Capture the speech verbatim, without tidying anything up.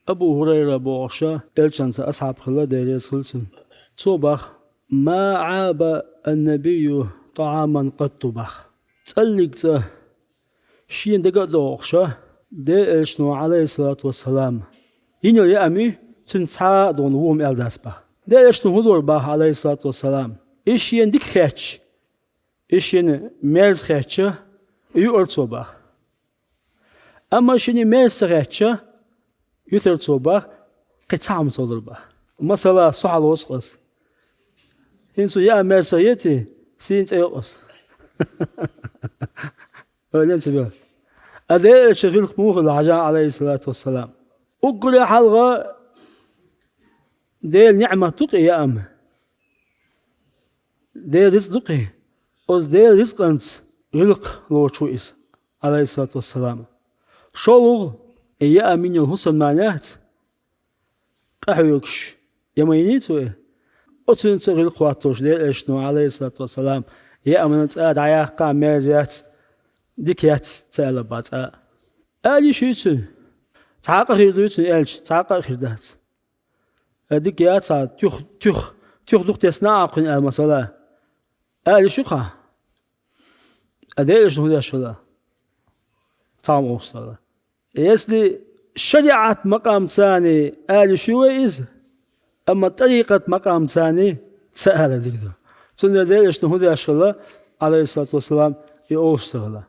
Абу Хурайра бохуш, Элчанца асхьаб хилла, Дела реза хуьлда цунна. Цо баха: «Ма Ӏаба ан-набийю тӀаӀаман къатту», баха. ЦӀаллиг цӀа шена дага а дохуш, Делан Элчано, Ӏалайхиссалату вассалам, йинарг яа ма йий, цуьнан цхьа а догӀна вуо ма аьлла дац баха. Делан Элчано хӀун дора баха, Ӏалайхиссалату вассалам? Иза шена дика хетча, иза шена мерза хетча, юара цо баха. Амма шена мерза ца хетча, ютара цо баха, кхин цхьа хӀума ца лора баха. Масала, со хьалоцу ас. ХӀинца яа мерза ца хетий, сийна цӀа йо ас. Ойла ца йо. Ткъа Делан Элчанан гӀиллакх муха хилла хьажахьа, Ӏалайхиссалату вассалам? Уггаре хьалха Делан ниӀмат ду-кх и яа ма. Делан рицкъ ду-кх и. Оцу Делан рицкъанца гӀиллакх лоцуш ву иза, Ӏалайхиссалату вассалам. ШолгӀа, и яа ма йинарг хӀусамнана яц, къахьоьгуш, я ма йиний цо и? Оцуьнца гӀиллакх хӀоттош Делан Элчано, Ӏалайхиссалату вассалам, яа ма йина, цӀа дӀаяккха а мерза яц, дика яц ца аьлла баха цкъа а. Ала йиш юй цуьнан? Цхьа а къа хир дуй цуьнан аьлча, цхьа а къа а хир дац. Э, дика яц хьан, туьха, туьха, туьха дукха тесна а кхуьнан аьлла, масала. Ала йиш ю-кх хьан? Ткъа Делан Элчано хӀун деш хилла? Цхьа хӀума олуш ца хилла. Если шариӀат макъамца ала йиш ю вай иза, амма тӀарикъат макъамца ца ала дика ду. Цундела Делан Элчано хӀун деш хилла, Ӏалайхиссалату вассалам, и олуш ца хилла.